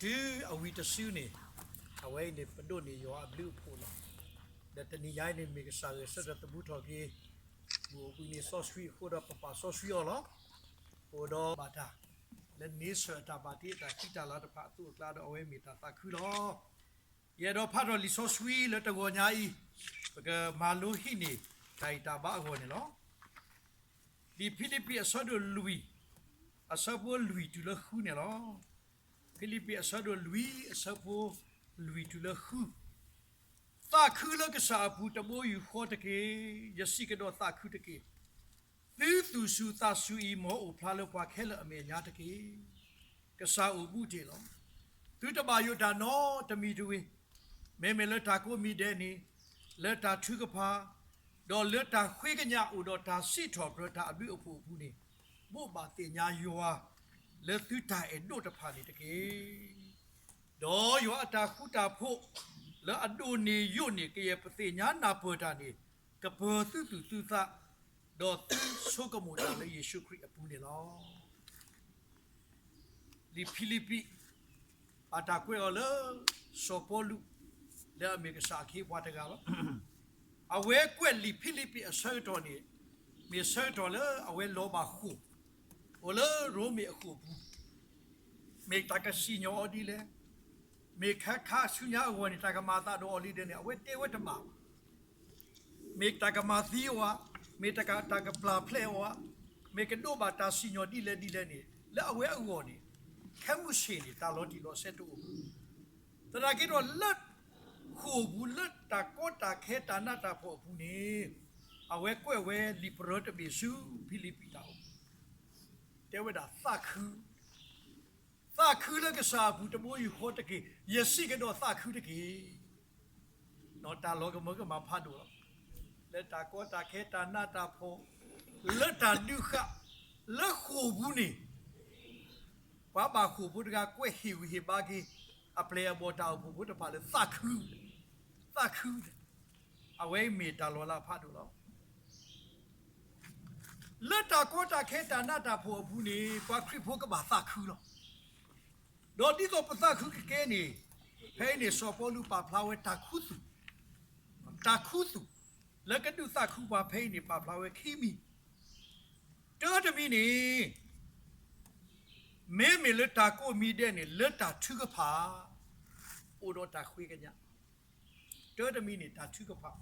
တုၤအဝံၤတစုန့ၣ်, အဝဲအံၤန့ၣ် ပဒိးန့ၢ်ယွၤအဘျုးအဖှိၣ်လီၤ. ဒီးတနံၤညါအံၤန့ၣ် မ့ၢ်ကစၢ်ဂဲၤဆၢထၢၣ်သမူထီၣ်က့ၤ မုၢ်အိၣ်ဘှံးနံၤစီဆှံအဃိဒီး ပပာ်စီဆှံအီၤလီၤ. အိၣ်ဒီးဘၣ်တၢ် လၢန့ဆၢၣ်အတၢ်ဘၣ်တ့အတၢ်ဃံတၢ်လၤတဖၣ်အသိးအကျါဒီး အဝဲမ့ၢ်တၢ်သးခုလီၤ. ယအဲၣ်ဒိးဖးထီၣ်လံာ်စီဆှံလၢတဂီၤညါအံၤ ပကမၤလိဟံးန့ၢ်တၢ်ဂံၢ်တၢ်ဘါအဂီၢ်န့ၣ်လီၤ. လံာ်ဖံလံးပံးအဆၢဒိၣ်လွံၢ်, အဆၢဖိလွံၢ်တုၤလၢဃုန့ၣ်လီၤ. ဖံလံးပံးအဆၢဒိၣ်လွံၢ် အဆၢဖိလွံၢ်တုၤလၢဃု, သးခုလၢကစၢ်အပူၤတဘိယူၢ်ဃီတက့ၢ်. ယစံးကဒီးသးခုတက့ၢ်. သုသူၣ်စူၤသးစူၤအံၤ မ်အအိၣ်ဖျါလၢပှၤခဲလၢာ်အမဲာ်ညါတက့ၢ်. ကစၢ်အိၣ်ဘူးတ့ၢ်လီၤ. သုတဘၣ်ယိၣ်တၢ်နီတမံၤတဂ့ၤ, မ့မ့ၢ်လၢတၢ်ကိးမံၤဒဲးန့ၣ်, လၢတၢ်ထုကဖၣ်, ဒီးလၢတၢ်ဃ့ကညးအိၣ်ဒီးတၢ်စံးထီၣ်ပတြၢၤတၢ်အဘျုးအဖှိၣ်အပူၤန့ၣ်, ဘိးဘၣ်သ့ၣ်ညါယွၤ လၢသုတၢ်အဲၣ်ဒိးတဖၣ်န့ၣ်တက့ၢ်. ဒီးယွၤအတၢ်ဃူတၢ်ဖိး လၢအဒိၣ်န့ၢ်ယိာ်န့ၢ်ကယဲၢ်ပသ့ၣ်ညါနၢ်ပၢၢ်တၢ်န့ၣ်, ကပၢၤသုသူၣ်သုသး, ဒီးသုဆိကမိၣ်တၢ်လၢယ့ၣ်ၡူးခရံာ်အပူၤန့ၣ်လီၤ. လံာ်ဖံလံးပံး အတၢ်ကွဲးအီၤလၢ စီၤပီလူး လၢအမ့ၢ်ကစၢ်အခ့အပှၤတဂၤလီၤ. အဝဲကွဲးလံာ်ဖံလံးပံးအဆၢကတီၢ်န့ၣ်, မ့ၢ်ဆၢကတီၢ်လၢအဝဲလီၤဘၣ်ဃိာ်, အိၣ်လၢရိမ့ၤအဃိာ်ပူၤ, မ့ၢ်တၢ်ကစံၣ်ညီၣ်အီၤဒ်လဲၣ်, မ့ၢ်ခါခါဆူညါအဂီၢ်န့ၣ် တၢ်ကမၤအသးဒီးအီၤဒ်လဲၣ်န့ၣ် အဝဲတဲဝဲတဘၣ်ဘၣ်. မ့ၢ်တၢ်ကမၤသံအီၤဧါ, မ့ၢ်တၢ်ကပျၢ်ဖျဲးအီၤဧါ, မ့ၢ်ကဒိးဘၣ်တၢ်စံၣ်ညီၣ်ဒ်လဲၣ်ဒ်လဲၣ်န့ၣ် လၢအဝဲအဂီၢ်န့ၣ်, ခဲမုၢ်ဆ့ၣ်န့ၣ် တၢ်လီၤတံၢ်လီၤဆဲးတအိၣ်ဘၣ်. သနာ်က့ဒီးလၢ ဃိာ်ပူၤ လၢတၢ်ကီတၢ်ခဲတၢ်နးတၢ်ဖှီၣ်အပူၤန့ၣ်, အဝဲကွဲးဝဲလံာ်ပရၢတဘ့ၣ်ဆူဖံလံးပံးတၢ်အိၣ်, တဲဝဲဒၣ်သးခု, သးခုလၢကစၢ်အပူၤတဘိယူၢ်ဃီတက့ၢ်, ယစံးကဒီးသးခုတက့ၢ်. တၢ်လီၤကမၢကမၣ်ဖးဒိၣ်လီၤ. လၢတၢ်ကီတၢ်ခဲတၢ်နးတၢ်ဖှီၣ်, လၢတၢ်ဒုးဃာ်, လၢဃိာ်ပူၤန့ၣ် ပှၤဘၣ်ဃိာ်ဖိတဂၤကွဲးဟ့ၣ်ဂံၢ်ဟ့ၣ်ဘါက့ၤ အပျဲၢ်အဘီၣ်တၢ်အိၣ်ဖှိၣ်ဖိတဖၣ်လၢသးခု, သးခု, အဝဲမ့ၢ်တၢ်လီၤလးဖးဒိၣ်လီၤ. လၢတၢ်ကီတၢ်ခဲတၢ်နးတၢ်ဖှီၣ်အပူၤန့ၣ် ပှၤခရံာ်ဖိကဘၣ်သးခုလီၤ. ဒီးဒ်သိးပသးခုကကဲန့ၣ်, ဖဲအံၤန့ၣ် စီၤပီလူးပာ်ဖျါဝဲတၢ်ခူသူၣ်, တၢ်ခူသူၣ် လၢကဒုးသးခုပှၤဖဲအံၤန့ၣ် ပာ်ဖျါဝဲခံမံၤ, တၢတမံၤန့ၣ် မ့မ့ၢ်လၢတၢ်ကိးမံၤဒဲးန့ၣ် လၢတၢ်ထုကဖၣ် အိၣ်ဒီးတၢ်ဃ့ကညး, တၢတမံၤန့ၣ် တၢ်ထုကဖၣ်,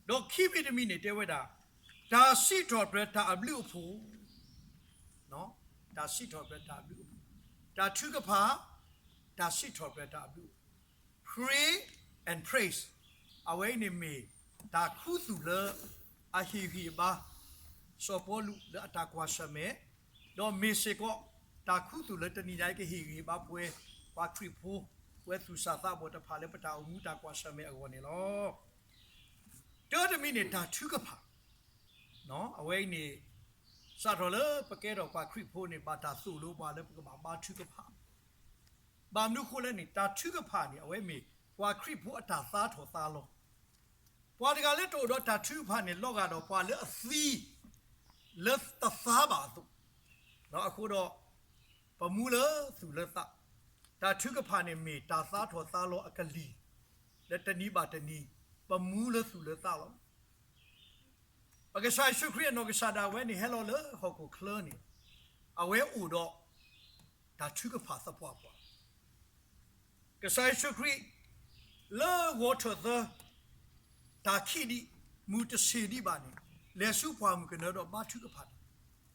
ဒီးခံမံၤတမံၤန့ၣ် တဲဝဲဒၣ် တၢ်စံးထီၣ်ပတြၢၤတၢ်အဘျုးအဖှိၣ်, တၢ်စံးထီၣ်ပတြၢၤတၢ်အဘျုးအဖှိၣ်, တၢ်ထုကဖၣ်, တၢ်စံးထီၣ်ပတြၢၤတၢ်အဘျုးအဖှိၣ်, pray and praise, အဝဲအံၤန့ၣ်မ့ၢ်တၢ်ခူသူၣ်လၢအဟ့ၣ်ဂံၢ်ဟ့ၣ်ဘါ စီၤပီလူးလၢအတၢ်ကွၢ်ဆၢၣ်မဲာ်, ဒီးမ့ၢ်စ့ၢ်ကီး တၢ်ခူသူၣ်လၢတနံၤညါအံၤကဟ့ၣ်ဂံၢ်ဟ့ၣ်ဘါပှၤ, ပှၤခရံာ်ဖိ, ပှၤသူၣ်စၢ်သးဘီၣ်တဖၣ်လၢပတၢ်အိၣ်မူတၢ်ကွၢ်ဆၢၣ်မဲာ်အဂီၢ်န့ၣ်လီၤ. တၢတမံၤန့ၣ် တၢ်ထုကဖၣ်, အဝဲအံၤန့ၣ် စးထီၣ်လၢပကဲထီၣ်ပှၤခရံာ်ဖိန့ၣ် ဘၣ်တၢ်သိၣ်လိပှၤလၢပကဘၣ်ဘါထုကဖၣ်, ဘၣ်မနုၤအဃိလဲၣ်န့ၣ် တၢ်ထုကဖၣ်န့ၣ် အဝဲမ့ၢ်ပှၤခရံာ်ဖိအတၢ်သါထီၣ်သါလီၤ. ပှၤတဂၤလၢတအိၣ်ဒီးတၢ်ထုကဖၣ်န့ၣ် လီၤဂာ်ဒီးပှၤလၢအသံ, လၢတသါဘၣ်အသိး, အဃိဒီး ပမူလၢသူၣ်လၢသး, တၢ်ထုကဖၣ်န့ၣ်မ့ၢ်တၢ်သါထီၣ်သါလီၤအကလံၤ, လၢတနံၤဘၣ်တနံၤ ပမူလၢသူၣ်လၢသးလီၤ. ပကစၢ်ယ့ၣ်ၡူးခရံာ်အနီၢ်ကစၢ်ဒၣ်ဝဲန့ၣ် ဟဲလီၤလၢဟီၣ်ခိၣ်ချၢန့ၣ်, အဝဲအိၣ်ဒီးတၢ်ထုကဖၣ်သပှၢ်ပှၢ်. ကစၢ်ယ့ၣ်ၡူးခရံာ် လၢဂီၤထၢၣ်သၢ တၢ်ခံးဒံး, မုၢ်တဆ့ၣ်ဒံးဘၣ်န့ၣ်, လဲၤဆူပှၢ်မုၢ်ကနၢဒီးဘါထုကဖၣ်,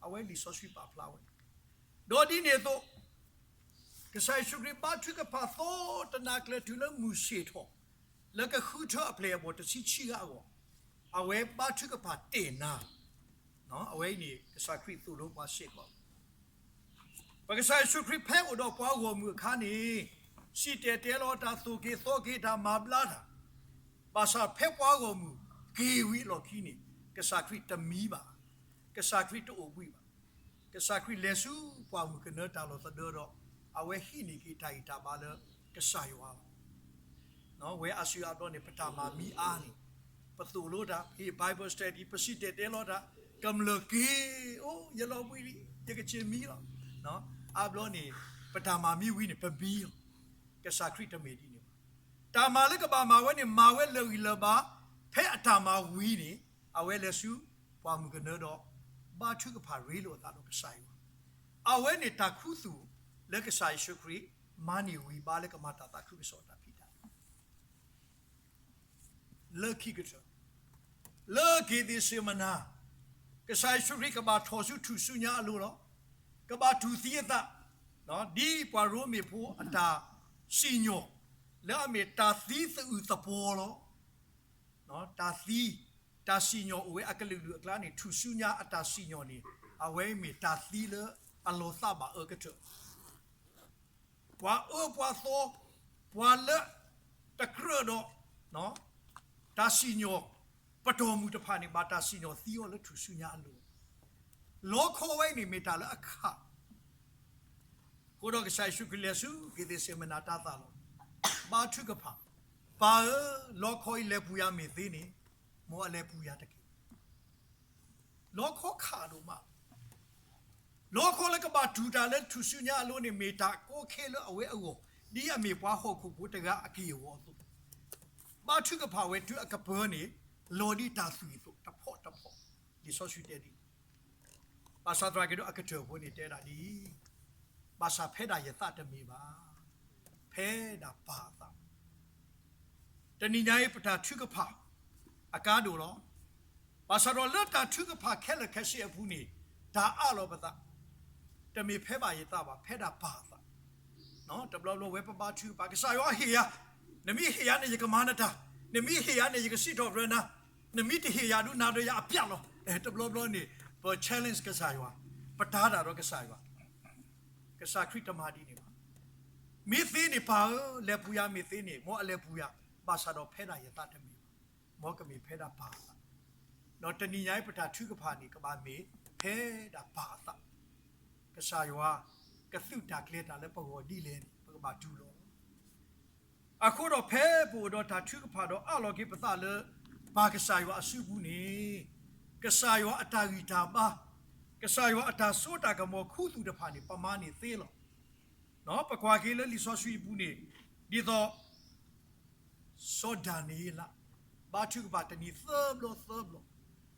အဝဲလံာ်စီဆှံပာ်ဖျါဝဲ. ဒီးဒ်န့ၣ်အသိး ကစၢ်ယ့ၣ်ၡူးခရံာ်ဘါထုကဖၣ်သိးတနၤကျၢၤတုၤလၢမုၢ်ဆ့ၣ်ထီၣ်, လၢကဃုထၢအပျဲၢ်အဘီၣ်တဆံခံဂၤအဂီၢ်, အဝဲဘါထုကဖၣ်တ့ၢ်နၤ, အဝဲအံၤန့ၣ် ကစၢ်ခရံာ်သိၣ်လိပှၤစ့ၢ်ကီး ပကစၢ်ယ့ၣ်ၡူးခရံာ်ဖဲအိၣ်ဒီးပှၤဂီၢ်မုၢ်အခါန့ၣ်, စံၣ်တဲၤတဲလီၤတၢ်သိၣ်က့ၤသီက့ၤတၢ်မၤဘျါတၢ်, ဘၣ်ဆၣ်ဖဲပှၤဂီၢ်မုၢ်က့ၤဝံၤအလီၢ်ခံန့ၣ်, ကစၢ်ခရံာ်တမံဘၣ်, ကစၢ်ခရံာ်တအိၣ်ဘှံးဘၣ်, ကစၢ်ခရံာ်လဲၤဆူပှၢ်မုၢ်ကနၢတၢ်လီၢ်သဒၢဒီး, အဝဲဟံးန့ၢ်က့ၤတၢ်ဂံၢ်တၢ်ဘါလၢကစၢ်ယွၤလီၤ. ဝဲအါစုအါဘျီန့ၣ် ပတၢ်မၤမံအါန့ၣ်, ပသိၣ်လိတၢ်, ပဟ့ၣ် Bible study, ပစံၣ်တဲၤတဲလီၤတၢ်, ကမျၢၢ်က့ၤ, အိ, ယလီၤဘှံးလံ, ယကစ့မံလီၤ. အါဘျီန့ၣ်, ပ ပတၢ်မၤမ့ၢ်ဝံၤန့ၣ် ပမံလီၤ. ကစၢ်ခရံာ်တမ့ၢ်ဒ်န့ၣ်ဘၣ်. တၢ်မၤလၢကဘၣ်မၤဝဲန့ၣ် မၤဝဲလၢာ်ဂံၢ်လၢာ်ဘါ, ဖဲအတၢ်မၤဝံၤန့ၣ် အဝဲလဲၤဆူပှၢ်မုၢ်ကနၢဒီး ဘါထုကဖၣ်ရ့လိာ်အသးဒီးကစၢ်ယွၤ. အဝဲန့ၣ်တၢ်ခူသူၣ်လၢကစၢ်ယ့ၣ်ၡူးခရံာ် မၤန့ၢ်ဝံၤဘါလၢကမၤတၢ်သးခုကစီၣ်တၢ်ဖံးတၢ်မၤ လၢခံကတၢၢ်, လၢက့ၤသ့ၣ်စ့မနၤ, ကစၢ်ယ့ၣ်ၡူးခရံာ်ကဘၣ်ထီၣ်ဆူထူၣ်စုညါအလိၤလီၤ. ကဘၣ်တူၢ်သံအသး, ဒ်ပှၤရိမ့ၤဖိအတၢ်စံၣ်ညီၣ် လၢအမ့ၢ်တၢ်သံသအုးသပှီၤလီၤ. တၢ်သံ, တၢ်စံၣ်ညီၣ်အိၣ်ဝဲအကလုာ်ကလုာ်အကျါန့ၣ် ထူၣ်စုညါအတၢ်စံၣ်ညီၣ်န့ၣ် အဝဲမ့ၢ်တၢ်သံလၢအလီၤသးဘၣ်အၢကတၢၢ် ပှၤအၢပှၤသီ, ပှၤလၢတကြၢးဒီး တၢ်စံၣ်ညီၣ်ပတီၢ်မုၢ်တဖၣ်န့ၣ် ဘၣ်တၢ်စံၣ်ညီၣ်သံအီၤလၢထူၣ်စုညါအလိၤ. လီခီဝဲအံၤန့ၣ်မ့ၢ်တၢ်လၢအခး အဃိဒီးကစၢ်ယ့ၣ်ၡူးခရံာ်လဲၤဆူက့ၤသ့ၣ်စ့မနၤတၢ်သးလီၤ. ဘါထုကဖၣ်, ပၢ်ဧၢ, လီခီအံၤလဲၤပူၤယၤမ့ၢ်သ့န့ၣ်, မ်အလဲၤပူၤယၤတက့ၢ်. လီခီခးဒိၣ်မး လီခီလၢကဘၣ်တူၢ်တၢ်လၢထူၣ်စုညါအလိၤန့ၣ် မ့ၢ်တၢ်ကီခဲလၢအဝဲအဂီၢ်, ဒ်အမ့ၢ်ပှၤဟီၣ်ခိၣ်ဖိတဂၤအက့ၢ်အဂီၤအသိး, ဘါထုကဖၣ်ဝဲတုၤအကပၢၤန့ၣ် လီၤဒ်တၢ်သွံၣ်အသိး တဖီၣ်တဖီၣ်, လံာ်စီဆှံတဲဒ်န့ၣ်. ဘၣ်ဆၣ်သနာ်က့ဒီးအကတၢၢ်ဖိန့ၣ်တဲဒၣ်ဒ်အံၤ, ဘၣ်ဆၣ်ဖဲဒၣ်ယသးတမ့ၢ်ဘၣ်, ဖဲဒၣ်ပၢ်အသး တနံၤညါအံၤ ပတၢ်ထုကဖၣ်အကါဒိၣ်လီၤ. ဘၣ်ဆၣ်ဒီးလၢတၢ်ထုကဖၣ်ခဲလၢာ်ခဲဆ့အပူၤန့ၣ် တၢ်အးလီၤပသး, တမ့ၢ်ဖဲဘၣ်ယသးဘၣ်, ဖဲဒၣ်ပၢ်အသး. တဘျီဘျီဝဲပဘါထုကဖၣ် ကစၢ်ယွၤဟ့ၣ်ယၤ, နမ့ၢ်ဟ့ၣ်ယၤန့ၣ် ယကမၤနတၢ်, နမ့ၢ်ဟ့ၣ်ယၤန့ၣ် ယကစံးထီၣ်ပတြၢၤနၤ, နမ့ၢ်တဟ့ၣ်ယၤဒုးနၤဒီးယအပျးလီၤ. တဘျီဘျီန့ၣ် ပ challenge ကစၢ်ယွၤ, ပတာ်တၢ်ဒီးကစၢ်ယွၤ ကစၢ်ခရံာ်တမၤဒ်န့ၣ်ဘၣ်. မ့ၢ်သ့န့ၣ်ပၢ်ဧၢ, လဲၤပူၤယၤမ့ၢ်သ့န့ၣ် မ်အလဲၤပူၤယၤ, ဘၣ်ဆၣ်ဒီးဖဲဒၣ်ယသးတမ့ၢ်ဘၣ်, မ်ကမ့ၢ်ဖဲဒၣ်ပၢ်အသး. ဒီးတနံၤညါအံၤပတၢ်ထုကဖၣ်န့ၣ် ကဘၣ်မ့ၢ်ဖဲဒၣ်ပၢ်အသး, ကစၢ်ယွၤကသုးတၢ်ကျဲၤတၢ်လၢပဂီၢ်ဒ်လဲၣ်န့ၣ် ပကဘၣ်တူၢ်လိာ်လီၤ. အဃိဒီးဖဲပအိၣ်ဒီးတၢ်ထုကဖၣ်ဒီးအးလီၤက့ၤပသးလၢ ပၢ်ကစၢ်ယွၤအစုပူၤန့ၣ်, ကစၢ်ယွၤအတၢ်ဂံၢ်တၢ်ဘါ, ကစၢ်ယွၤအတၢ်စိတၢ်ကမီၤခူသူၣ်တဖၣ်န့ၣ် ပမၤန့ၢ်သ့လီၤ. ပကွၢ်က့ၤလၢလံာ်စီဆှံအပူၤန့ၣ်, ဒ်သိး စီၤဒၤနံးယ့လး ဘါထုကဖၣ်တနံၤသၢဘျီသၢဘျီ,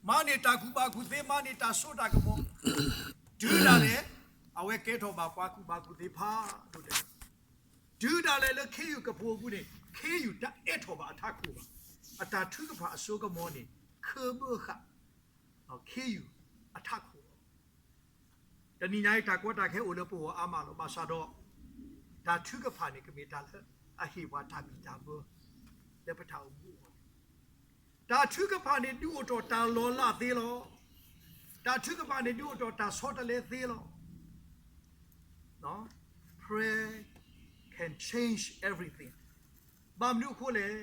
မၤန့ၢ်တၢ်ကူၣ်ဘၣ်ကူၣ်သ့, မၤန့ၢ်တၢ်စိတၢ်ကမီၤ, တုၤဒၣ်လဲာ် အဝဲကဲထီၣ်ဘၣ်ပှၤကူၣ်ဘၣ်ကူၣ်သ့ဖးဒိၣ်တဂၤ, တုၤဒၣ်လဲာ်လၢခ့ယုၢ်ကပိာ်အပူၤန့ၣ် ခ့ယုၢ်တအဲၣ်ထီၣ်ဘၣ်အထးခိၣ်ဘၣ်. အတၢ်ထုကဖၣ်အစိကမီၤန့ၣ် ခၢဘၢဃာ် ခ့ယုၢ်အထးခိၣ်လီၤ. တနံၤညါအံၤ တၢ်ကီတၢ်ခဲအိၣ်လၢပဂီၢ်အါမးလီၤ. ဘၣ်ဆၣ်ဒီး တၢ်ထုကဖၣ်န့ၣ် ကမ့ၢ်တၢ်လၢအဟ့ၣ်ပှၤတၢ်ဘံၣ်တၢ်ဘၢ လၢပတၢ်အိၣ်မူအဂီၢ်န့ၣ်, တၢ်ထုကဖၣ်န့ၣ် ဒုးအိၣ်ထီၣ်တၢ်လီၤလးသ့လီၤ. တၢ်ထုကဖၣ်န့ၣ် ဒုးအိၣ်ထီၣ်တၢ်ဆီတလဲသ့လီၤ. Prayer can change everything. ဘၣ်မနုၤအဃိလဲၣ်,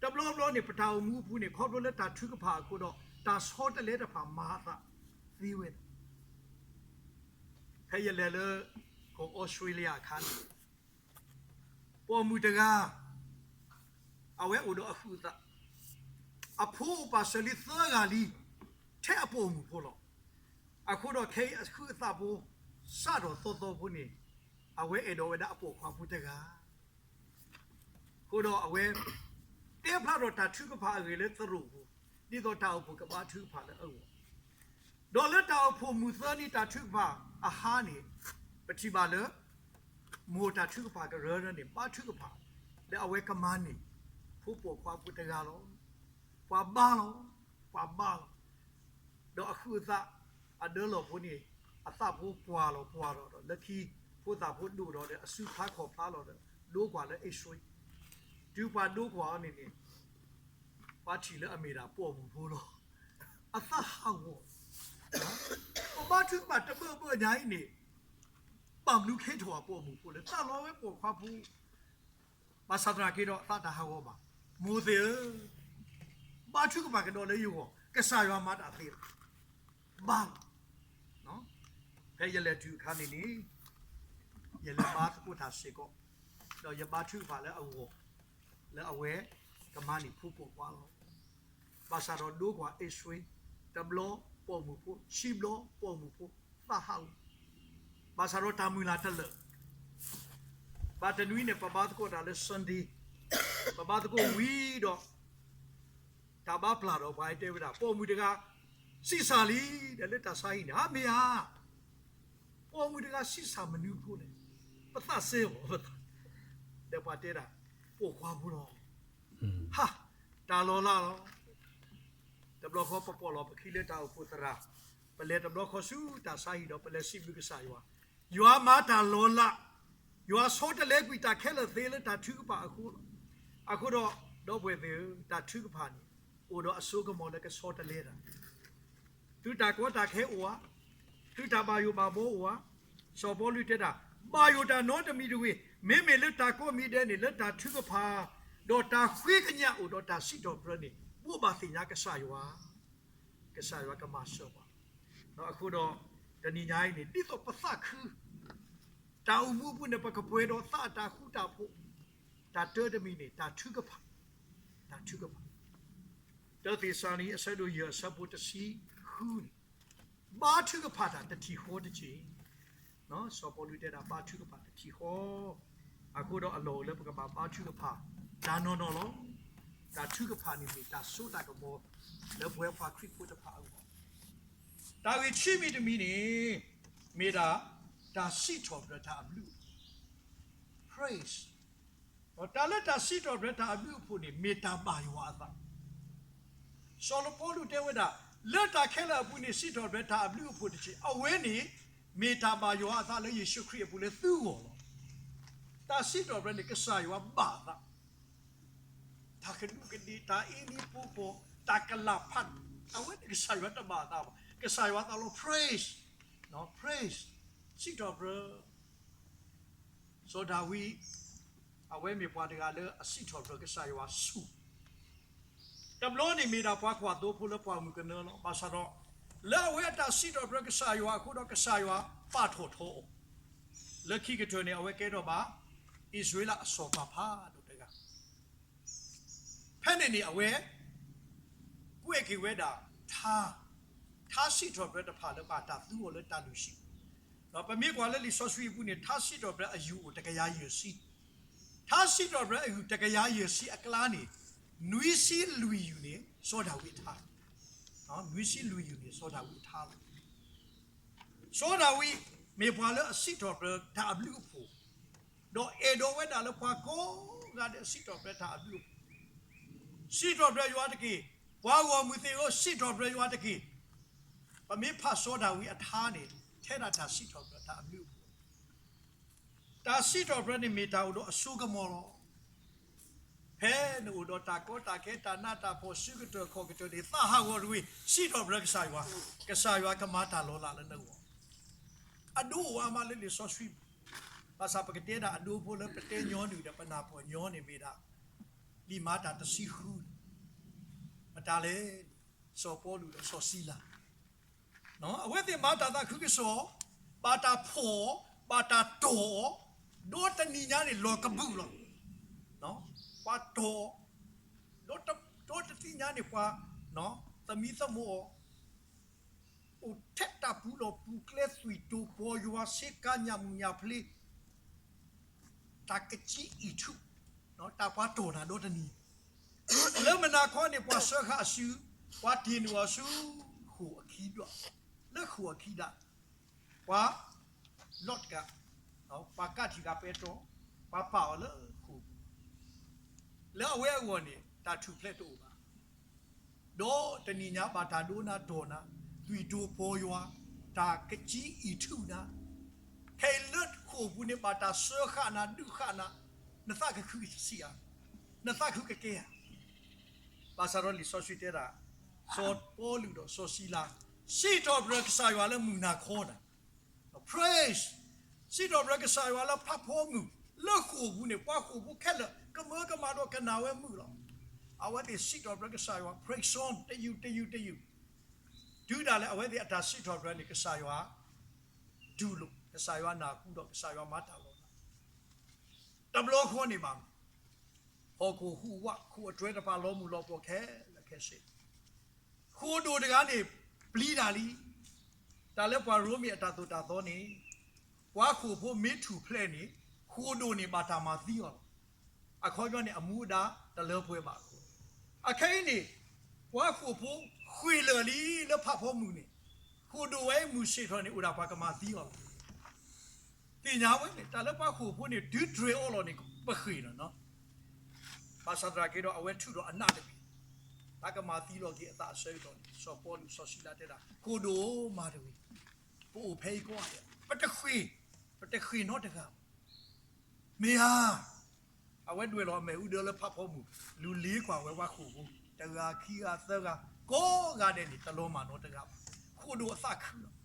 တဘျီဘျီန့ၣ် ပတၢ်အိၣ်မူအပူၤန့ၣ် ခီဖျိလၢတၢ်ထုကဖၣ်အဃိဒီး တၢ်ဆီတလဲတဖၣ်မၤအသးသ့ဝဲလီၤ. ဖဲယလဲၤလၢ ကီၢ်အီစထြ့လယါအခါန့ၣ် ပိာ်မုၣ်တဂၤ အဝဲအိၣ်ဒီးအဟုးအသး, အဖိအိၣ်ပာ်စၢၤလံသၢဂၤလံ ထဲအပိာ်မုၣ်ဖိလီၤ. အဃိဒီးခဲအံၤအဟုးအသးဖိ စးထီၣ်သီသီဖိန့ၣ် အဝဲအဲၣ်ဒိးဝဲဒၣ်အပိာ်ခွါဖိတဂၤ အဃိဒီးအဝဲ တဲဖျါထီၣ်တၢ်ထုကဖၣ်အဂ့ၢ်လၢသရိာ်ပူၤ, ဒ်သိးတၢ်အိၣ်ဖှိၣ်ကဘါထုကဖၣ်လၢအဂီၢ်, ဒီးလၢတၢ်အိၣ်ဖှိၣ်မုၢ်သၢနံၤတၢ်ထုကဖၣ်အဟါန့ၣ် ပထံၣ်ဘၣ်လၢ မိၢ်တၢ်ထုကဖၣ်ကရၢန့ၣ် ဘါထုကဖၣ် လၢအဝဲကမၤန့ၢ် ဖိပိာ်ခွါဖိတဂၤလီၤ. ပှၤဘါလီၤ, ပှၤဘါလီၤ. ဒီးအဟုးအသး အဒၢလီၢ်ဖိန့ၣ် အသးဖိပှၢ်လီၤပှၢ်လီၤဒီး လၢခံ ဖိသၣ်ဖိဒိၣ်ဒီး အစုဖျါခီၣ်ဖျါလီၤဒီး ဒိကွၢ်လၢ X-ray, တုၤပှၤဒိကွၢ်အီၤန့ၣ်န့ၣ် ပှၤထံၣ်လၢအမ့ၢ်ဒၣ်ပိာ်မုၣ်ဖိလီၤ. အသးဟးဂီၤ, ပဘါထုကဖၣ်တဘၢဘၢညါအံၤန့ၣ် ဘၣ်မနုၤကဟဲထီၣ်အပိာ်မုၣ်ဖိလဲၣ်, သးလီဝဲပိာ်ခွါဖိ ဘၣ်ဆၣ်သနာ်က့ဒီး အသးတဟးဂီၤဘၣ်. မိၢ်သ့ၣ်ဧၢ, ဘါထုကဖၣ်ကဒီးလၢယဂီၢ်, ကစၢ်ယွၤမၤတၢ်သ့လီၤ. ဘါလီၤ. ဖဲယလဲၤတုၤအခါန့ၣ်န့ၣ် ယလဲၤဘါသကိးတၢ်စ့ၢ်ကီး, ဒီးယဘါထုကဖၣ်လၢအဂီၢ် လၢအဝဲကမၤန့ၢ်ဖိပိာ်ခွါလီၤ. ဘၣ်ဆၣ်ဒီးဒိကွၢ် X-ray တဘျီပိာ်မုၣ်ဖိ, ခံဘျီပိာ်မုၣ်ဖိ, သးဟးဂီၤ. ဘၣ်ဆၣ်ဒီးတၢ်မုၢ်လၢ်တလၢာ် ဘၣ်တနွံန့ၣ် ပဘါသကိးတၢ်လၢ Sunday, ပဘါသကိးဝံၤဒီး တၢ်ဘါပျၢ်ဒီးပှၤတဲဝဲဒၣ် ပိာ်မုၣ်တဂၤ ဆံးစၢ်လံ ဒီးလၢတၢ်ဆါဟံၣ်န့ၣ် ဟါမ့ၢ်ဧါ, ပိာ်မုၣ်တဂၤဆံးစၢ်မနုၤဖိလဲၣ်, ပသးစဲအီၤ, ဒီးပှၤတဲဒၣ် ပိာ်ခွါဖိလီၤ. ဟါ, တၢ်လီၤလးလီၤ. တဘျီဃီပပိာ်လီၤပခံလၢတၢ်အိၣ်ဖှိၣ်သရၣ်, ပလဲၤတဘျီဃီဆူတၢ်ဆါဟံၣ်ဒီးပလဲၤစံးဘျုးကစၢ်ယွၤ, ယွၤမၤတၢ်လီၤလး, ယွၤဆီတလဲကွံာ်တၢ်ခဲလၢာ်သ့လၢတၢ်ထုကဖၣ်အဃိလီၤ. အဃိဒီး ဒီပုၢ်ဝဲၢ်သ့ၣ်ဧၢ, တၢ်ထုကဖၣ်န့ၣ် အိၣ်ဒီးအစိကမီၤလၢကဆီတလဲတၢ် သုတၢ်ကီတၢ်ခဲအိၣ်ဧါ, သုတၢ်ဘၣ်ယိၣ်ဘၣ်ဘီအိၣ်ဧါ. စီၤပီလူးတဲဒၣ် ဘၣ်ယိၣ်တၢ်နီတမံၤတဂ့ၤ, မ့မ့ၢ်လၢတၢ်ကိးမံၤဒဲးန့ၣ် လၢတၢ်ထုကဖၣ် ဒီးတၢ်ဃ့ကညးအိၣ်ဒီးတၢ်စံးထီၣ်ပတြၢၤန့ၣ် ဘိးဘၣ်သ့ၣ်ညါကစၢ်ယွၤ, ကစၢ်ယွၤကမၤစၢၤပှၤ. အဃိဒီး တနံၤညါအံၤန့ၣ် ဒ်သိးပသးခု တၢ်အိၣ်မူအပူၤန့ၣ် ပကပှဲၤဒီးသးအတၢ်ဃူတၢ်ဖိး, တၢ်တၢတမံၤန့ၣ် တၢ်ထုကဖၣ်, တၢ်ထုကဖၣ်. တၢသ့းစၤလနံ အဆၢဒိၣ်ယဲၢ် အဆၢဖိတဆံဃုန့ၣ်, ဘါထုကဖၣ်တၢ်တထံၣ်ဃီတက့ၢ်. စီၤပီလူးတဲဒၣ် ဘါထုကဖၣ်တထံၣ်ဃီ, အဃိဒီးအလီၢ်အိၣ်လၢပကဘၣ်ဘါထုကဖၣ် တၢ်နီၢ်နီၢ်လီၤ. တၢ်ထုကဖၣ်န့ၣ်မ့ၢ်တၢ်စိတၢ်ကမီၤ လၢပဝဲပှၤခရံာ်ဖိတဖၣ်အဂီၢ်. တၢ်ဂ့ၢ်ခံမံၤတမံၤန့ၣ် မ့ၢ်ဒၣ် တၢ်စံးထီၣ်ပတြၢၤတၢ်အဘျုးအဖှိၣ်, praise. တၢ်လၢတၢ်စံးထီၣ်ပတြၢၤတၢ်အဘျုးအဖှိၣ်န့ၣ် မ့ၢ်တၢ်ဘၣ်ယွၤအသး. စီၤပီလူးတဲဝဲဒၣ် လၢတၢ်ခဲလၢာ်အပူၤန့ၣ် စံးထီၣ်ပတြၢၤတၢ်အဘျုးအဖှိၣ်တက့ၢ်. အဝဲန့ၣ် မ့ၢ်တၢ်ဘၣ်ယွၤအသးလၢယ့ၣ်ၡူးခရံာ်အပူၤလၢသုဂီၢ်လီၤ. တၢ်စံးထီၣ်ပတြၢၤန့ၣ် ကစၢ်ယွၤဘၣ်အသး, တၢ်ကဒူးကဒ့ၣ် တၢ်အ့လံပိပိာ် တၢ်ကလၢ်ဖးဒိၣ် အဝဲန့ၣ်ကစၢ်ယွၤတဘၣ်အသးဘၣ်. ကစၢ်ယွၤအသးလီၤ praise, praise, စံးထီၣ်ပတြၢၤ. စီၤဒၤဝံး အဝဲမ့ၢ်ပှၤတဂၤလၢအစံးထီၣ်ပတြၢၤကစၢ်ယွၤဆူၣ်, တဘျီန့ၣ်မ့ၢ်ဒၣ်ပှၤကွၢ်သိဖိလၢပှၢ်မုၢ်ကနၢလီၤ. ဘၣ်ဆၣ်ဒီး လၢအဝဲအတၢ်စံးထီၣ်ပတြၢၤကစၢ်ယွၤအဃိဒီး ကစၢ်ယွၤပာ်ထီၣ်ထီအီၤ, လၢခံကတၢၢ်န့ၣ် အဝဲကဲထီၣ်ဘၣ် အံၣ်စရ့လးအစီၤပၤဖးဒိၣ်တဂၤ. ဖဲန့ၣ်န့ၣ် အဝဲ ကွဲးက့ၤဝဲဒၣ် ထါ, ထါစံးထီၣ်ပတြၢၤတဖၣ်လၢဘၣ်တၢ်သူအီၤလၢတၢ်လုၢ်ဟံၣ်, ဒီးပမ့ၢ်ကွၢ်လၢလံာ်စီဆှံအပူၤန့ၣ် ထါစံးထီၣ်ပတြၢၤအယုၢ်အိၣ်တကယၤယဲၢ်ဆံ, ထါစံးထီၣ်ပတြၢၤအယုၢ်တကယၤယဲၢ်ဆံအကျါန့ၣ် နွံဆံလွံၢ်ယုၢ်န့ၣ် စီၤဒၤဝံးအထါ, နွံဆံလွံၢ်ယုၢ်န့ၣ် စီၤဒၤဝံးအထါလီၤ. စီၤဒၤဝံး မ့ၢ်ပှၤလၢအစံးထီၣ်ပတြၢၤတၢ်အဘျုးအဖှိၣ်, ဒီးအဲၣ်ဒိးဝဲဒၣ်လၢပှၤကိးဂၤဒဲးစံးထီၣ်ပတြၢၤတၢ်အဘျုးအဖှိၣ်, စံးထီၣ်ပတြၢၤယွၤတက့ၢ်. ပှၤဂီၢ်မုၢ်သ့ၣ်ဧၢ, စံးထီၣ်ပတြၢၤယွၤတက့ၢ်. ပမ့ၢ်ဖးစီၤဒၤဝံးအထါန့ၣ် ထဲဒၣ်တၢ်စံးထီၣ်ပတြၢၤတၢ်အဘျုးအဖှိၣ်, တၢ်စံးထီၣ်ပတြၢၤန့ၣ်မ့ၢ်တၢ်အိၣ်ဒီးအစိကမီၤလီၤ. ဖဲနအိၣ်ဒီးတၢ်ကီတၢ်ခဲ တၢ်နးတၢ်ဖှီၣ် စုကတၢၢ်ခီၣ်ကတၢၢ်န့ၣ် သးဟးဂီၤတဂ့ၤ, စံးထီၣ်ပတြၢၤကစၢ်ယွၤ, ကစၢ်ယွၤကမၤတၢ်လီၤလးလၢနဂီၢ်. အဒိအဝါမးလၢလံာ်စီဆှံပူၤ, ဘၣ်ဆၣ်ပကတဲဒၣ်အဒိဖိလၢပတဲညီနုၢ်ဒီးပနၢ်ပၢၢ်ညီန့ၣ်မ့ၢ်ဒၣ် လံာ်မၤတၢ်တဆံဃုန့ၣ်, မတၤလဲၣ်, စီၤပီလူးဒီးစီၤစံလၤ အဝဲသ့ၣ်မၤတၢ်သးခုကစီၣ်, ဘၣ်တၢ်ဖီၣ်အီၤ, ဘၣ်တၢ်တီၢ်အီၤ, ဒီးတနံၤညါန့ၣ် လီၤကဘုးလီၤ. ပှၤတီၢ်အီၤ, ဒီးတသ့ၣ်ညါန့ၣ် ပှၤသမံသမိးအီၤ, အိၣ်ထဲတၢ်ပူၤလီၢ်ပူၤကျဲ သွံၣ်တိာ်ပီၤယွၤ ဆ့ကၤညၣ်မုၢ်ညၣ်ဖျ့ တၢ်ကကံအံၤထူၣ်, တၢ်ပှၤတီၢ်နၤဒီတနံၤ, လၢမုၢ်နၤခီန့ၣ် ပှၤစၢဃာ်အစု, ပှၤတ့ၢ်နုာ်အီၤဆူ ဃိာ်အခံဒၣ်, လၢဃိာ်အခံဒၣ်, ပှၤလီၤတကး, ပှၤကးထံၣ်ဃာ်ပဲတြီ, ပှၤပာ်အီၤလၢဃိာ်ပူၤ, လၢအဝဲအဂီၢ်န့ၣ် တၢ်ထူၣ်ဖျဲးတအိၣ်ဘၣ်. ဒီးတနံၤညါဘၣ်တၢ်ဒိနၤတီၢ်နၤ, သွံၣ်တိာ်ပီၤယွၤ, တၢ်ကကံအံၤထူၣ်နၤ, ခဲအံၤလၢဃိာ်ပူၤန့ၣ် ဘၣ်တၢ်စၢဃာ်နၤ ဒုးဃာ်နၤ, နသးကခုကဆံးဧါ, နသးခုကကဲဧါ. ဘၣ်ဆၣ်ဒီးလံာ်စီဆှံတဲဒၣ်, စီၤပီလူးဒီးစီၤစံလၤ စံးထီၣ်ပတြၢၤကစၢ်ယွၤလၢမုၢ်နၤခီနၤ praise, စံးထီၣ်ပတြၢၤကစၢ်ယွၤလၢဖးဖီမုၢ်, လၢဃိာ်ပူၤန့ၣ် ပှၤဃိာ်ဖိခဲလၢာ် ကမၢကမၣ်ဒီးကနၣ်ဝဲမုာ်လီၤ. အဝဲသ့ၣ်စံးထီၣ်ပတြၢၤကစၢ်ယွၤ praise song တယုၢ်တယုၢ်တယုၢ်, တုၤဒၣ်လဲာ်အဝဲသ့ၣ်အတၢ်စံးထီၣ်ပတြၢၤန့ၣ် ကစၢ်ယွၤတူၢ်လိာ်, ကစၢ်ယွၤနၢ်ဟူဒီးကစၢ်ယွၤမၤတၢ်လီၤ. တဘျီဃီန့ၣ်ဘၣ် ဟီၣ်ခိၣ်ဟူးဝး ခိၣ်အတြဲၤတဖၣ်လီၤမုၢ်လီၤပှီၢ်ခဲလၢာ်ခဲဆ့, ဃိာ်ဒိၣ်တဂၤန့ၣ် ပျံၤတၢ်လံ. တၢ်လၢပှၤရိမ့ၤအတၢ်သိၣ်တၢ်သီန့ၣ်, ပှၤဃိာ်ဖိမ့ၢ်ထူၣ်ဖျဲးန့ၣ်, ဃိၣ်ဒိၣ်န့ၣ်ဘၣ်တၢ်မၤသံအီၤလီၤ. အခီပညီန့ၣ် အမူအဒါတလၢပှဲၤဘၣ်အဃိ, အခဲအံၤန့ၣ် ပှၤဃိာ်ဖိဃ့ၢ်လၢာ်လံလၢဖးဖီမုၢ်န့ၣ်, ဃိၣ်ဒိၣ်ဝဲမုၢ်ဆ့ၣ်ထီၣ်န့ၣ် အိၣ်ဒၣ်ပှၤကမၤသံအီၤလီၤ. သ့ၣ်ညါဝဲန့ၣ် တၢ်လၢပှၤဃိာ်ဖိန့ၣ် ဒုးတြဲၤအီၤလီၤန့ၣ် ပဃ့ၢ်လီၤနီၤ. ဘၣ်ဆၣ်သနာ်က့ဒီး အဝဲထုးထီၣ်အနးတဂ့ၤ, တၢ်ကမၤသံလီၤက့ၤအသးအဆၢကတီၢ်န့ၣ် စီၤပီလူးစီၤစံလၤတဲဒၣ် ဃိၣ်ဒိၣ်မၤတဂ့ၤ, ပအိၣ်ဖဲအံၤကိးဂၤဒဲး ပတဃ့ၢ်, ပတဃ့ၢ်နီတဂၤဘၣ်. မ့ၢ်ဧါ, အဝဲဒွဲၣ်လီၤအမဲာ်အူဒၢလၢဖးဖီမုၢ်, လူၤလ့ကွၢ်ဝဲပှၤဃိာ်ဖိ, တဂၤခံဂၤသၢဂၤ, ကိးဂၤဒဲးန့ၣ် တလီၤမၢ်နီတဂၤဘၣ်. ဃိၣ်ဒိၣ်အသးခုလီၤ.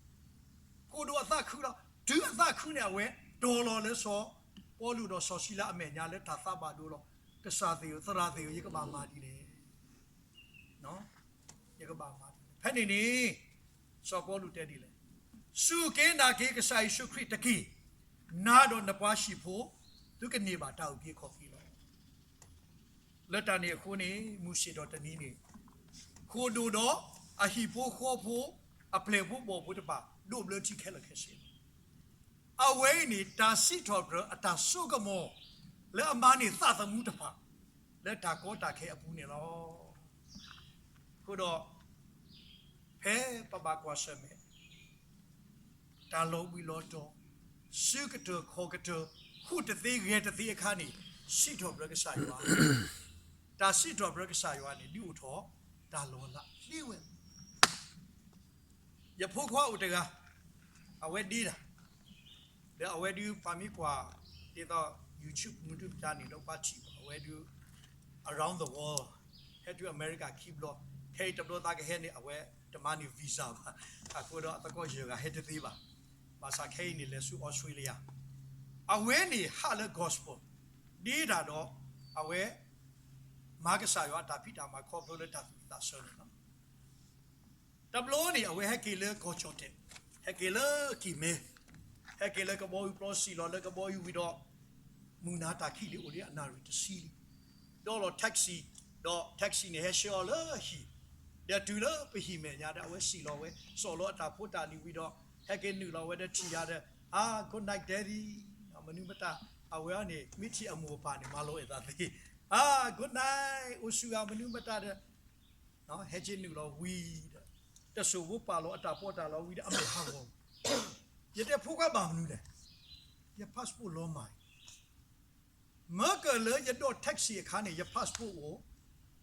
ဃိၣ်ဒိၣ်အသးခုလီၤ. တုၤအသးခုန့ၣ် အဝဲတီၤလီၤလၢစီၤပီလူးဒီးစီၤစံလၤအမဲာ်ညါလၢတၢ်သးဘၣ်ဒိလီၤ. ကစၢ်သ့ၣ်ဧၢ, သရၣ်သ့ၣ်ဧၢ, ယကဘၣ်မၤဒ်လဲၣ်. ယကဘၣ်မၤဒ်လဲၣ်. ဖဲန့ၣ်န့ၣ် စီၤပီလူးတဲဒ်လဲၣ်, စူၢ်က့ၤနာ်က့ၤကစၢ်ယ့ၣ်ၡူးခရံာ်တက့ၢ်. နၤဒီးနပှၤဟံၣ်ဖိ သုကန့ၢ်ဘၣ်တၢ်အုၣ်က့ၤခီၣ်က့ၤလီၤ. လၢတၢ်န့ၣ်အဃိန့ၣ် မုၢ်ဆ့ၣ်ထီၣ်တနံၤန့ၣ် ဃိၣ်ဒိၣ်ဒီးအဟံၣ်ဖိဃီဖိ အပျဲၢ်ဖိဘီၣ်ဖိတဖၣ် ဒိးဘျၢထံခဲလၢာ်ခဲဆ့လီၤ. အဝဲအံၤန့ၣ် တၢ်စံးထီၣ်ပတြၢၤအတၢ်စိကမီၤ လၢအမၤန့ၢ်သးသမူတဖၣ် လၢတၢ်ကီတၢ်ခဲအပူၤန့ၣ်လီၤ. အဃိဒီး ဖဲပဘၣ်ကွၢ်ဆၢၣ်မဲာ် တၢ်လီၤဘှံးလီၤတီၤ စုကတၢၢ်ခီၣ်ကတၢၢ် ဃူတသ့ဂဲၤတသ့အခါန့ၣ် စံးထီၣ်ပတြၢၤကစၢ်ယွၤ, တၢ်စံးထီၣ်ပတြၢၤကစၢ်ယွၤန့ၣ် ဒုးအိၣ်ထီၣ်တၢ်လီၤလးသ့ဝဲ ယဖိခွါအိၣ်တဂၤ, အဝဲဒ့တၢ်, ဒီးအဝဲဒုးပှၤမ့ၢ်ကွၢ် ဒ်သိး YouTube မနုၤမတၤန့ၣ်ဒီး ဘၣ်ထံၣ်ဘၣ် အဝဲဒုး around the world ဟဲတုၤအမဲရကၤခံဘျီ, ခဲအံၤတဘျီသးကဟဲန့ၣ် အဝဲတမၤန့ၢ် visa ဘၣ်, အဃိဒီးအသကိးယဲၢ်ဂၤဟဲတသ့ဘၣ်, ဘၣ်ဆၣ်ခဲအံၤန့ၣ် လဲၤဆူအီစထြ့လယါ, အဝဲန့ၣ်ဟးလၢ gospel ဒ့တၢ်ဒီး အဝဲ မၤကစၢ်ယွၤအတၢ်ဖံးတၢ်မၤခီဖျိလၢတၢ်သူၣ်ဝံၣ်သးဆၢန့ၣ်လီၤ. တဘျီန့ၣ် အဝဲဟဲက့ၤလၢကီၢ်ကၠီၣ်တဲၣ်, ဟဲက့ၤလၢကံၢ်မဲ, ဟဲက့ၤလၢကဘီယူၤပျီ စံၣ်လီၤလၢကဘီယူၤဝံၤဒီး မုၢ်နၤတၢ်ခံးလံ အိၣ်ဒံးအနၣ်ရံၣ်တဆံလံ, ဒီးလီၤ taxi, ဒီး taxi န့ၣ် ဟဲဆှၢအီၤလၢဟံၣ်, ဒီးတုၤလၢပဟံၣ်မဲာ်ညါဒီး အဝဲစံၣ်လီၤဝဲ စိာ်လီၤအတၢ်ဖိတၢ်လံၤဝံၤဒီး ဟဲက့ၤနုာ်လီၤဝဲဒီးထံၣ်ယၤဒီး Hi, good night, Daddy, မနုၤမတၤ, အဝဲအံၤန့ၣ် မ့ၢ်ထံၣ်အမိၢ်အပၢ်န့ၣ် မၤလိာ်အသးသ့, Hi, good night, အိၣ်ဆူၣ်ဂၤ မနုၤမတၤဒီး ဟဲက့ၤနုာ်လီၤဝံၤဒီး တစိၢ်ဖိပာ်လီၤအတၢ်ပီးတၢ်လီဝံၤဒီး အမဲာ်ဟးဂီၤ, ယတဲဖိခွါဘၣ်မနုၤလဲၣ်, ယ passport လီၤမၢ်အံၤ, မၢကၢၢ်လၢယဒိး taxi အခါန့ၣ် ယ passport အိၣ်,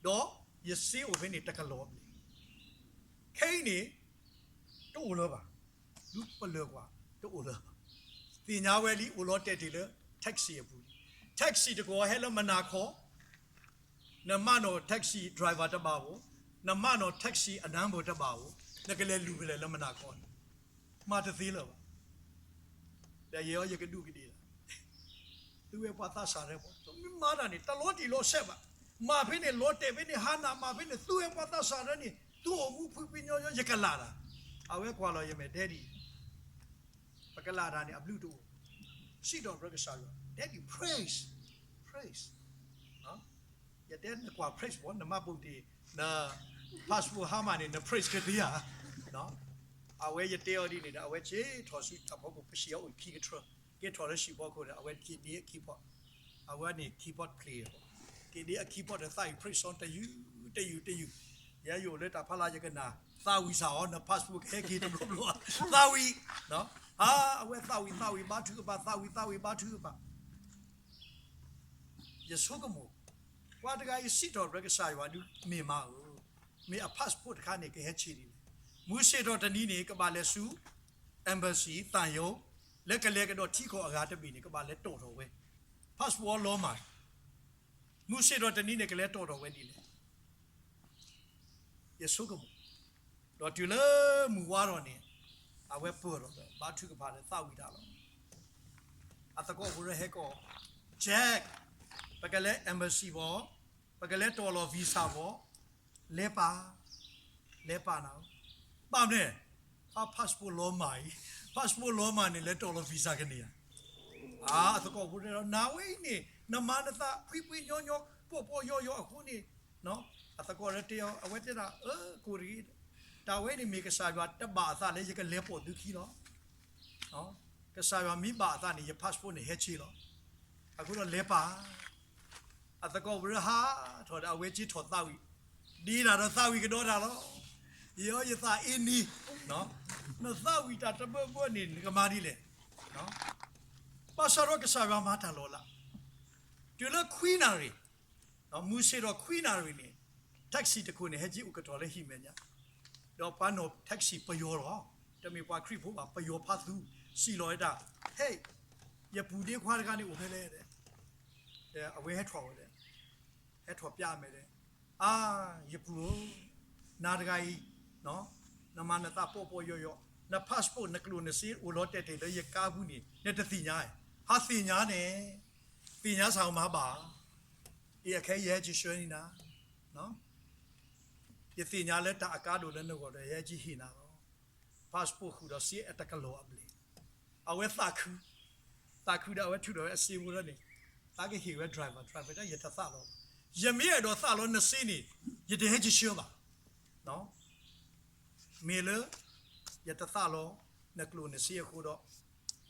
ဒီးယစ့အိၣ်ဖဲန့ၣ်တကလီၤဘျဲၣ်, ခဲအံၤန့ၣ် တအိၣ်လၢၤဘၣ်, ဒုးပလၢၤကွၢ် တအိၣ်လၢၤဘၣ်, သ့ၣ်ညါဝဲလံ အိၣ်လီၤတဲာ်တ့ၢ်လၢ taxi အပူၤလံ, taxi တကီၢ်ဟဲလၢမနၤခီ နမၤနီၣ် taxi driver တဘၣ်ဧိၤ, နမၤနီၣ် taxi အ number တဘၣ်ဧိၤ, နကလဲၤလူၤဖဲလဲၣ်လၢမနၤခီန့ၣ်, မၤတသ့လၢၤဘၣ်, ဒီးယဲအံၤယကဒူးကဒ့ၣ်လီၤ, သုဝဲပှၤသးစၢ်ဒၢဖိ တမ့ၢ်မၤတၢ်န့ၣ် တလီၤတံၢ်လီၤဆဲးဘၣ်, မၤဖဲန့ၣ် လီၤတဲာ်ဖဲန့ၣ် ဟါနၤမၤဖဲန့ၣ် သုဝဲပှၤသးစၢ်ဒၢန့ၣ် သုအိၣ်မူဖှံဖှံညီညီ ယကလၢ်တၢ်, အဝဲကွၢ်လီၤယမဲာ် Daddy ပကလၢ်တၢ်န့ၣ် အဘျုးတအိၣ်, စံးထီၣ်ပတြၢၤကစၢ်ယွၤ Daddy praise, praise, ယတဲနကွၢ် praise ဘၣ် နမှတ်ပုံတင်, န passport ဟါမၢ်န့ၣ် န praise ကသ့ဧါ, အဝဲယတဲအီၤဒ်န့ၣ်ဒီး အဝဲက့ၤထီၣ်ဆူတၢ်ဖီခိၣ် ပဟံၣ်အအိၣ်ခံကထြၢ, က့ၤထီၣ်လၢဟံၣ်ဖီခိၣ်ဒီး အဝဲက့ၤဒ့အ keyboard, အဝဲန့ၣ် keyboard player က့ၤဒ့အ keyboard ဒီးသးဝံၣ် praise song တယုၢ်တယုၢ်တယုၢ်, ယဲယအိၣ်လၢတၢ်ဖီလာ်ယကနၣ်, သးဝံၣ်စ့ၢ်အီၤ န passport ကဟဲက့ၤတဘျီဘျီ, သးဝံၣ်, အဝဲသးဝံၣ်သးဝံၣ်ဘါထုကဖၣ် သးဝံၣ်သးဝံၣ်ဘါထုကဖၣ် ယဆိကမိၣ်, ပှၤတဂၤအံၤစံးထီၣ်ပတြၢၤကစၢ်ယွၤဒုးမ့ၢ်မးဧၢ, မ့ၢ်အ passport တခါန့ၣ် ကဟဲဆ့ဒ်လဲၣ်. မုၢ်ဆ့ၣ်ထီၣ်တနံၤန့ၣ် ကဘၣ်လဲၤဆူ embassy သံရုံး, လၢကလဲၤကဒီးထံကီၢ်အဂၤတဘ့ၣ်န့ၣ် ကဘၣ်လဲၤတီၣ်ထီၣ်ဝဲ, passport လီၤမၢ်, မုၢ်ဆ့ၣ်ထီၣ်တနံၤန့ၣ် ကလဲၤတီၣ်ထီၣ်ဝဲဒ်လဲၣ်. ယဆိကမိၣ်, ဒီးတုၤလၢမုၢ်ဝါထီၣ်န့ၣ် အဝဲပၢၢ်ထီၣ်ဒီး ဘါထုကဖၣ်ဒီးသးဝံၣ်တၢ်လီၤ. အသကိးဖိတဟဲကီး, Jack, ပကလဲၤ embassy ဘၣ်, ပကလဲၤတီၣ်လီၤ visa ဘၣ်, လဲၤပာ်, လဲၤပာ်နၤ, ဘၣ်မနုၤလဲၣ်, အ passport လီၤမၢ်အံၤ, passport လီၤမၢ်န့ၣ် လဲၤတီၣ်လီၤ visa ကန့ၢ်ဧါ. အသကိးဖိတဲဒီး နၤဝဲအံၤန့ၣ် နမၤနသးဖှံဖှံညီညီ ပီၢ်ပီၢ်ယီၢ်ယီၢ်အဃိန့ၣ် အသကိးတဲအီၤ, အဝဲတဲဒၣ် အၢ ကိၣ်တဂ့ၤ, တၢ်ဝဲန့ၣ်မ့ၢ်ကစၢ်ယွၤတဘၣ်အသးလၢယကလဲၤပိာ်သုခံလီၤ. ကစၢ်ယွၤမ့ၢ်ဘၣ်အသးန့ၣ် ယ passport န့ၣ်ဟဲဆ့လီၤ. အဃိဒီးလဲၤပာ်, အသကိးဝဲဟးထီၣ်ဒီး အဝဲက့ၤထီၣ်သးဝံၣ်, ဒ့တၢ်ဒီးသးဝံၣ်ကဒီးတၢ်လီၤ. ယအီယသးအ့န့, နသးဝံၣ်တၢ်တဘၢဘၢန့ၣ် နကမၤဒ်လဲၣ်. ဘၣ်ဆၣ်ဒီးကစၢ်ယွၤမၤတၢ်လီၤလး, တုၤလၢခွံနၣ်ရံၣ်, မုၢ်ဆ့ၣ်ဒီးခွံနၣ်ရံၣ်န့ၣ်, taxi တခိၣ်န့ၣ် ဟဲက့ၤအိၣ်ကတီၢ်လၢဟံၣ်မဲာ်ညါ, ဒီးပှၤနီၣ် taxi ပယီၤလီၤ, တမ့ၢ်ပှၤခရံာ်ဖိဘၣ် ပယီၤဖးသူ, စံးလီၤဝဲဒၣ်, ဟဲ, ယပူၤဒ့ခွါတဂၤန့ၣ်အိၣ်ဖဲလဲၣ်, အဝဲဟဲထီၣ်ဝဲလဲၣ်, ဟဲထီၣ်ပျးအမဲာ်လဲၣ်, အါ, ယပူၤဧၢ, နၤတဂၤအံၤ, နမၤနသးပီၣ်ပီၣ်ယီၢ်ယီၢ်, န passport နကျိၣ်နစ့အိၣ်လီၤတဲာ်တဲာ်လၢယကါပူၤန့ၣ် နတသ့ၣ်ညါ, ဟးသ့ၣ်ညါန့ၣ်, သ့ၣ်ညါစ့ၢ်ကီးမၤဘၣ်, အခဲအံၤယဟဲက့ၤဆှၢန့ၢ်နၤ, ယသ့ၣ်ညါလၢတၢ်အကါဒိၣ်လၢနဂီၢ်ဒီး ယဟဲက့ၤဟ့ၣ်နၤလီၤ. passport ဃုာ်ဒီးစ့အတကလီၢ်အဘျဲၣ်, အဝဲသးခု, သးခုဒီးအဝဲထုးထီၣ်ဝဲအစ့ဖိလၢန့ၣ်, သးကဟ့ၣ်ဝဲ driver, driver တၢ်ယတသးလီၤ, ယမ့ၢ်အဲၣ်ဒိးသးလီၤနစ့န့ၣ်, ယတဟဲက့ၤဆှၢဘၣ် မ့ၢ်လၢ ယတသးလီၤ နကျိၣ်နစ့အဃိဒီး,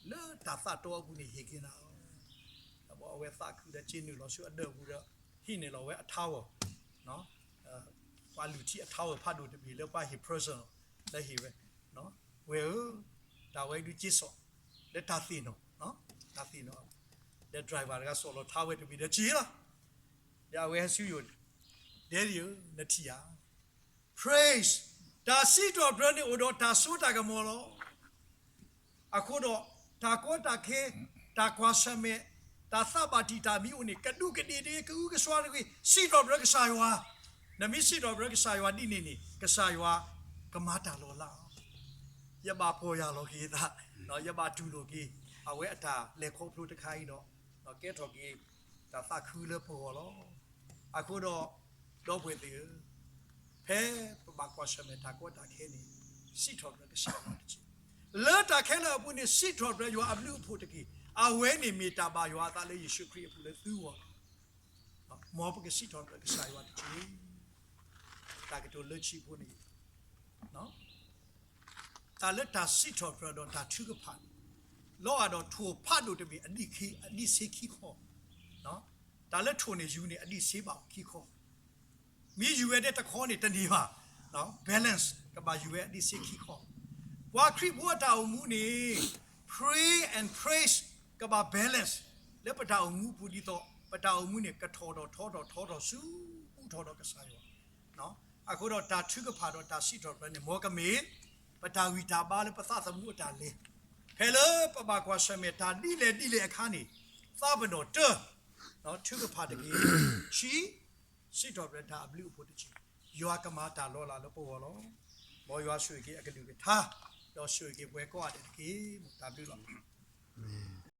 လၢတၢ်သးတီအပူၤန့ၣ်ဟ့ၣ်က့ၤနၤလီၤ. အဝဲသးခုဒီးက့ၤနုာ်လီၤဆူအဒၢးပူၤဒီး, ဟံးန့ၢ်လီၤဝဲအ towel, ပှၤလုၢ်ထံအ towel ဖးဒိၣ်တဘ့ၣ်လၢပှၤဟ့ၣ် present လၢဟ့ၣ်ဝဲ, ဝဲၢ်ဧၢ, တၢ်ဝဲဒုးက့ၤစိာ်, လၢတၢ်သ့ၣ်နီၣ်, တၢ်သ့ၣ်နီၣ်, ဒီး driver တဂၤစိာ်လီၤ towel တဘ့ၣ်ဒီးက့ၤလီၤ. ဒီးအဝဲဟဲဆူယအိၣ်, Daddy ဧၢ, နထံၣ်ဧါ Praise, တၢ်စံးထီၣ်ပတြၢၤန့ၣ်အိၣ်ဒီးတၢ်စိတၢ်ကမီၤလီၤ. အဃိဒီး, တၢ်ကီတၢ်ခဲ, တၢ်ကွၢ်ဆၢၣ်မဲာ်, တၢ်သးဘၣ်တံာ်တာ်မံၤအိၣ်န့ၣ် ကဒူးကဒ့ၣ်တဂ့ၤ, ကအုကစွါတဂ့ၤ, စံးထီၣ်ပတြၢၤကစၢ်ယွၤ, နမ့ၢ်စံးထီၣ်ပတြၢၤကစၢ်ယွၤဒ်န့ၣ်န့ၣ် ကစၢ်ယွၤကမၤတၢ်လီၤလးလီၤ. ယဘၣ်ပီၢ်ယၢ်လီၤက့ၤသး, ယဘၣ်တူၢ်လိာ်က့ၤ, အဝဲအတၢ်လဲၤခီဖျိတခါအံၤဒီး, ကဲထီၣ်က့ၤ, တၢ်သးခုလၢပဂီၢ်လီၤ. အဃိဒီး, ဒီပုၢ်ဝဲၢ်သ့ၣ်ဧၢ, ဖဲပဘၣ်ကွၢ်ဆၢၣ်မဲာ်တၢ်ကီတၢ်ခဲန့ၣ်, စံးထီၣ်ပတြၢၤကစၢ်ယွၤတက့ၢ်. လၢတၢ်ခဲလၢာ်အပူၤန့ၣ် စံးထီၣ်ပတြၢၤယွၤအဘျုးအဖှိၣ်တက့ၢ်. အဝဲန့ၣ်မ့ၢ်တၢ်ဘၣ်ယွၤအသးလၢယ့ၣ်ၡူးခရံာ်အပူၤလၢသုဂီၢ်လီၤ. မ်ပကစံးထီၣ်ပတြၢၤကစၢ်ယွၤတက့ၢ်. တၢ်ကတိၤလၢခံဖိန့ၣ် တၢ်လၢတၢ်စံးထီၣ်ပတြၢၤဒီးတၢ်ထုကဖၣ်န့ၣ်, လီၤဂာ်ဒီးထိၣ်ဖးဒိၣ်တဘ့ၣ် အဒံၣ်ဆ့ခံခီ, တၢ်လၢထိၣ်န့ၣ်ယူၤန့ၣ် အဒံၣ်ဆ့ဘၣ်အိၣ်ခံခီ, မ့ၢ်ယူၤဝဲဒၣ်တခီန့ၣ်တန့ၢ်ဘၣ်, balance ကဘၣ်ယူၤဝဲအဒံၣ်ဆ့ခံခီ, ပှၤခရံာ်ဖိအတၢ်အိၣ်မူန့ၣ်, pray and praise ကဘၣ် balance လၢပတၢ်အိၣ်မူအပူၤဒ်သိး ပတၢ်အိၣ်မူန့ၣ် ကထီၣ်ဒီးထီထီၣ်ထီထီၣ်ဆူ ဘူၣ်ထီၣ်ဒီးကစၢ်ယွၤ အဃိဒီးတၢ်ထုကဖၣ်ဒီးတၢ်စံးထီၣ်ပတြၢၤန့ၣ် မ်ကမ့ၢ် ပတၢ်ဂံၢ်တၢ်ဘါလၢပသးသမူအတၢ်လဲၤ, ဖဲလၢပဘၣ်ကွၢ်ဆၢၣ်မဲာ်တၢ်ဒ်လဲၣ်ဒ်လဲၣ်အခါန့ၣ်, သးပ့ၤနီၣ်တၢ, ထုကဖၣ်တက့ၢ်. ခံ, စံးထီၣ်ပတြၢၤတၢ်အဘျုးအဖှိၣ်တက့ၢ်. ယွၤကမၤတၢ်လီၤလးလၢပဂီၢ်လီၤ. မ်ယွၤဆိၣ်ဂ့ၤက့ၤအကလုၢ်ကထါ, ဒီးဆိၣ်ဂ့ၤက့ၤပဝဲကိးဂၤဒဲးတက့ၢ်. တၢ်ဘျုးလီၤ.